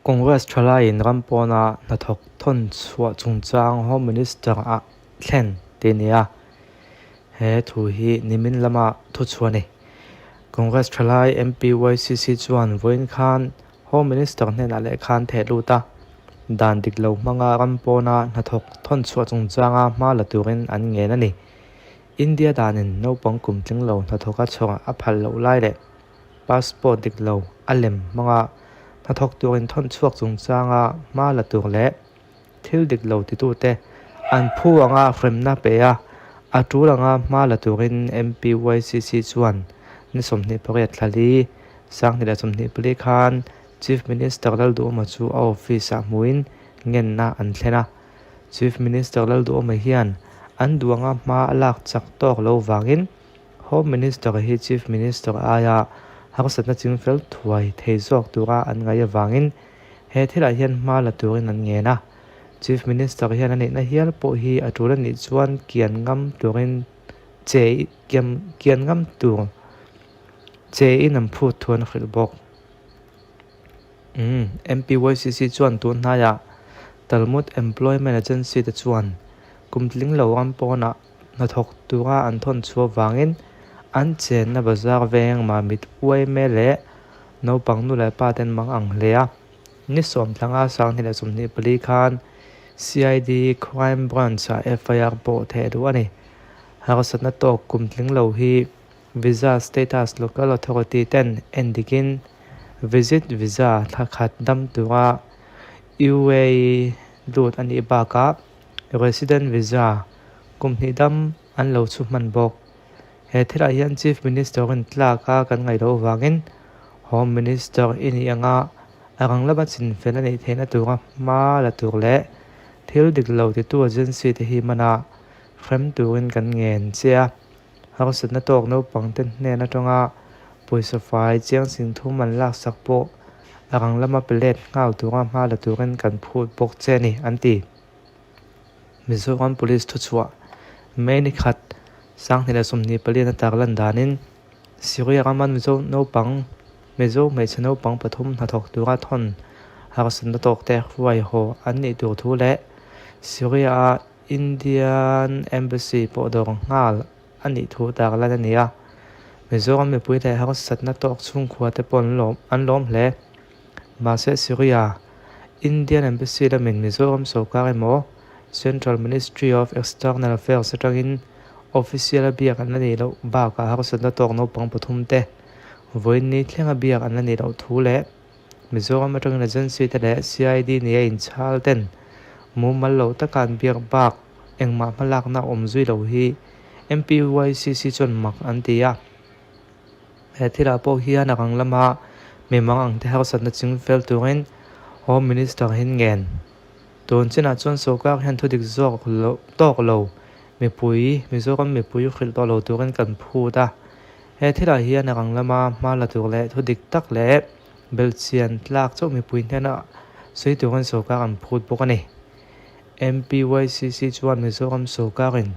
Congress thalaiin ram pawna hnathawk thawn chhuah chungchang Home Minister a thlen tih a ni a, he thu hi nimin lama thuchhuah a ni. Congress thalai MPYCC chuan vawiin khan Home Minister hnenah lehkha an theh lut a, dan dik lo hmanga ram pawna hnathawk thawn chhuah chungchanga hma la turin an ngen a ni. India danin naupang kum tling lo hnathawka chhuah a phal loh lai leh passport dik lo a lem hmanga hnathawk turin thawn chhuak chungchanga hma la tur leh thil dik lo titute an phu anga hremna pe a, a tul anga hma la turin MPYCC chuan ni 28 thlali 2024 khan Chief Minister Lalduhawma chu a office-ah hmuin ngenna an thlen a. Chief Minister Lalduhawma hian an duh anga hma a lak chak tawk lo vangin Home Minister hi Chief Minister aia harsatna chingfel thuai thei zawk tura an ngaih avangin he thilah hian hma la turin an ngen a. Chief Minister hian a neihna hial pawh hi a tul a nih chuan kian ngam turin che kian ngam tur che in an phut thu an hrilh bawk. Umm MPYCC chuan tun hnaiah Talmud Employment Agency te chuan kum tling lo ram pawnah hnathawk tura an thawn chhuah vangin an chenna bazar veng Mamit uai mel leh naupang nu leh pa ten mang ang hle a. Ni 15 2024 khan CID Crime Branch-ah FIR pawh theh duh a ni. Harsatna tawk kum tling lo hi Visa Status Local Authority ten en dikin Visit Visa thla khat dam tura UAE lut a nih bakah Resident Visa kum hnih dam an lo chhu hman bawk. He thilah hian Chief Minister in tlak a kan ngaih loh avangin Home Minister i nih anga a rang lama chinfel a neih theihna tura hma la tur leh thil dik lo titu agency te hi hmana hrem turin kan ngen che a. Harsatna tawk naupang te hnen atanga pawisa fai chiang sing thum an laksak pawh a rang lama pe let nghal tura hma la turin kan phut bawk che a ni, an ti. Mizoram Police thuchhuah May ni khat 2024 a tarlan danin Syria rama Mizo naupang Mizo hmeichhe naupang pathum hnathawk tura thawn harsatna tawk te hruai haw an nih tur thu leh Syria-a Indian Embassy pawh dawr nghal a nih thu tarlan a ni a. Mizoram mipui leh harsatna tawk chhungkhua te pawh an lawm hle. Mahse Syria Indian Embassy lamin Mizoram sorkar emaw Central Ministry of External Affairs atangin official a biak an la nih loh bakah harsatna tawk naupang pathum te vawiin ni thlenga biak an la nih loh thu leh Mizoram atangin agency te leh CID nia inchhal ten mumal lo taka an biak bak engmah hmalakna awm zui lo hi MPYCC chuan mak an ti a. He thilah pawh hian a rang lama mimang ang te harsatna ching fel turin Home Minister hian ngen. Tun chinah chuan sorkar hian thudik zawk tawk lo mipui Mizoram mipui hrilh tawh lo turin kan phut a. He thilah hian a rang lama hma la tur leh thudik tak leh belhchian tlak chauh mipui hnena sawi turin sorkar an phut bawk a ni. MPYCC chuan Mizoram sorkarin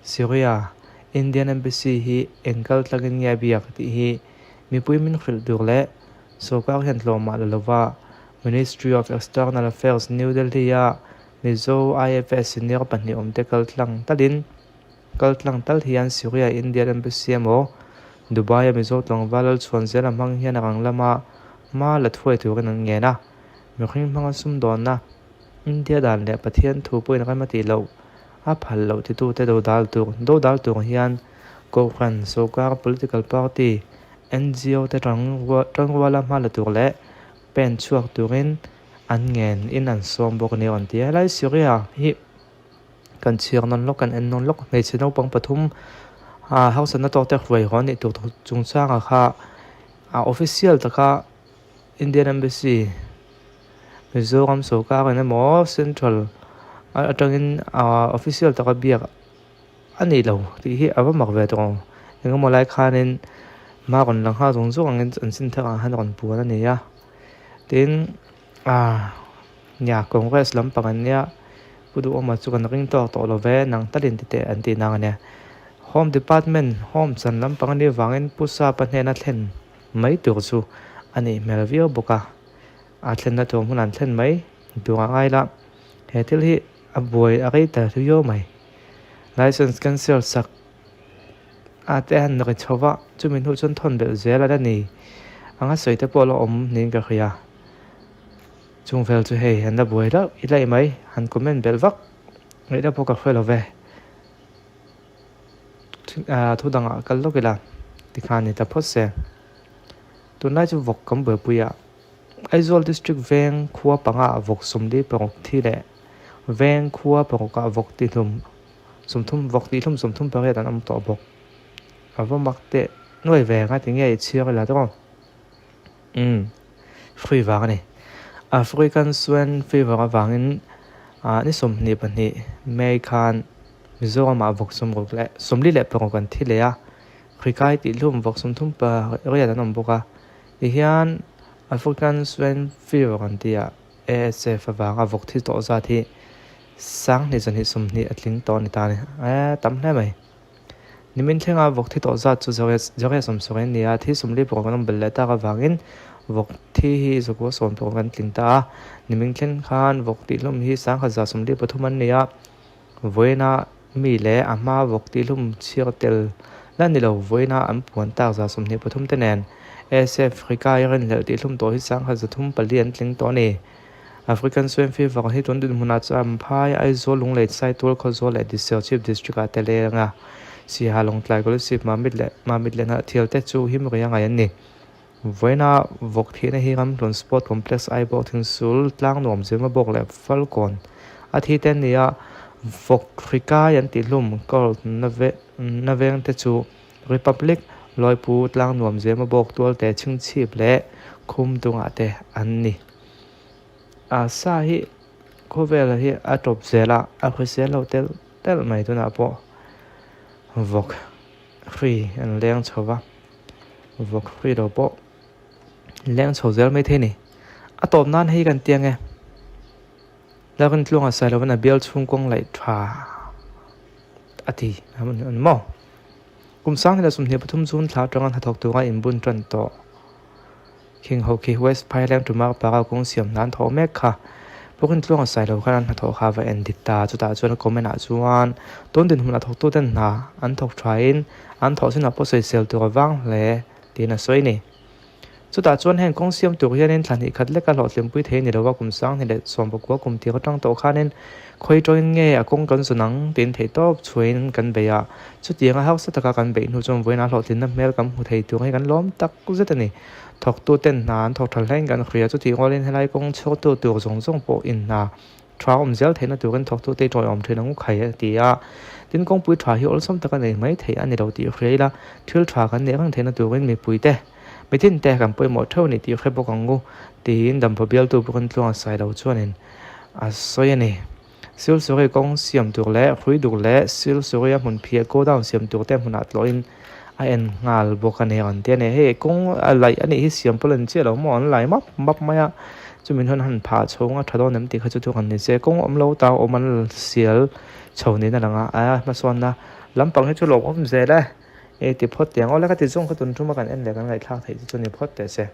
Syria Indian Embassy hi eng kal tlangin nge a biak tih hi mipui min hrilh tur leh sorkar hian tlawmah la lova Ministry of External Affairs New Delhi-a Mizo IFS senior pahnih awmte kal tlang talin kal tlang tal hian Syria Indian Embassy emaw Dubai-a Mizo tlangval lalchhuan zela hmang hian a rang lama hma la thuai turin an ngen a, mihring hmanga sumdawnna India dan leh Pathian thu pawhin rem a tih loh. A phal loh titute dodal tur dodal tur hian Kohhran, sorkar, political party, ngo te tangruala hma la tur leh pen chhuak turin an ngen in an sawm bawk a ni rawn ti a. Helai Syria hi kan chhiar nawn lawk kan en nawn lawk hmeichhe naupang pathum hausatna tawk te hruai haw anih tur chungchangah kha a official taka Indian Embassy Mizoram sorkar in emaw central atangin official taka biak a ni lo tih hi a va mak ve tawh ang engemaw lai khanin hma rawn lang nghal zawng zawng angin an sin thar ang khan rawn puan a ni a tin ah nia congress lampang an nia pu duhawma chu kan ring tawk tawh lo ve nang talin ti teh an tih nang a nia home department home chan lampang a nih avangin pu sapa hnena thlen mai tur chu a nih hmel viau bawk a. A thlenna tur hmun an thlen mai tur a ngai la, he thil hi a buai a rei ta riau mai. License cancel sak a te han ri chho va, chumi hnu chuan thawn belh zel a la ni anga sawi te pawh a la awm niin ka hria. Chung vel chu hei an la buai hlauh i laih mai, han comment belh vak ngaihna pawh ka hre lo ve. Thu dangah kal lawk ila tikhan ni ta phawt se. Tunlai chu vawk kan buaipui a, Aizawl District veng khua panga ah vawk 46 thi leh veng khua paruk ah vawk tihlum 30 vawk tihlum 38 an awm tawh bawk. A va mak teh nuai ve anga tinge i chhiar ila tawng. Umm free vang a ni. African Swine Fever avangin ni 22 May khan Mizoram ah vawk 60 leh 46 an thi leh a. Hrikai tihhlum vawk 38 an awm bawk a, tihian African Swine Fever an ti a, ASF avanga vawk thi tawh zat hi 1220 a tling tawh a ni ta a ni. Eee tam hle mai. Nimin thlenga vawk thi tawh zat chu Zariah 70 an ni a, thi 46 an awm belh leh tak avangin vawk thi hi 160 an tling ta a. Nimin thleng khan vawk tihhlum hi 1143 an ni a. Vawiina mi leh a hma vawk tihlum chhiar tel la ni lo vawiina an puan tak 23 te nen ASF Rikai rinhlelh tihlum tawh hi 1304 an tling tawh a ni. African Swine Fever hi tun dinhmunah chuan Phai, Aizawl, Lunglei, Saitual, Khawzawl leh District District ah te leng a. Siaha, Lawngtlai, Kolasib, Mamit leh Mamit leh Hnahthial te chu him rei a ngai an ni. Vawiina vawk thihna hi Ramhlun Sport Complex Aibawk Thingsul tlang nuam zirna bawk leh Falkawn a thi te an ni a, vawk hri kai an tihhlum Curl na veng te chu Republic Lawipu tlang nuam zirna bawk tualte chhingchhip leh khum dungah te an ni. A sa hi khawvel hi a tawp zel a, a hrisel lo telh telh mai tunah pawh vawk hri an leng chho va. Vawk hri lo pawh leng chho zel mai thei a ni. A tawp nan hei kan tiang e. Lalrin tluanga sai lovin a bial chhung kawng laih tha a ti a ni maw? Kum 2023 June thla atanga hnathawk tura inbun tan tawh King ho khi West Phaileng Tumar Para kawng siam nan thawh mek kha. Pukin tluanga sai lo khan an hnathawh kha va en dik ta. Chutah chuan comment ah chuan tun dinhmun a thawktuten hna an thawk thain an thawh chinah pawh sawisel tur a vang hle tiin a sawi a ni. Chutah chuan heng kawng siam tur hianin thla hnih khat leka hlawhtlinpui thei a ni lo a, kum 2019 kum tir atang tawh khanin khawi tawngin nge a kawng kan zawn ang tiin theihtawp chhuain kan bei a. Chutianga hausa taka kan beih hnu chuan vawiinah hlawhtlinna hmel kan hmu thei tur hi kan lawm tak zet a ni. Thawktuten hna an thawk tha hlein kan hria, chutih rualin helai kawng chhuaktu tur zawng zawng pawh in hna Tha awm zel theihna turin thawktute i tawiawm thin ang u khai a ti a. Tin, kawngpui tha hi awlsam taka nei mai theih a ni lo tih hria ila, thil tha kan neih reng theihna turin mipuite, mitinte kan pawimawh theuh a ni tih hre bawk ang u, tiin Dampa bialtu Pukin Tluanga Sailo chuanin a sawi a ni. Silsuri kawng siam tur leh hrui dur leh Silsuri a hmun phiah godown siam tur te hmunah tlawhin a en nghal bawk a ni an ti a ni. Hei kawng a laih a nih hi siam pawh la ni chiah lo maw an lai map map mai a, chumi hnuaiah han phah chho anga tha dawn em tih kha chu thu kan ni se. Kawng awm lo ta awm an sial chho niin a lang a, a hmasawnna lampang hi chu lawmawm zel e, e ti phawt teh ang. Awle ka ti zawng kha tun thuma kan en leh kan ngaihthlak theih chu chu ni phawt teh se.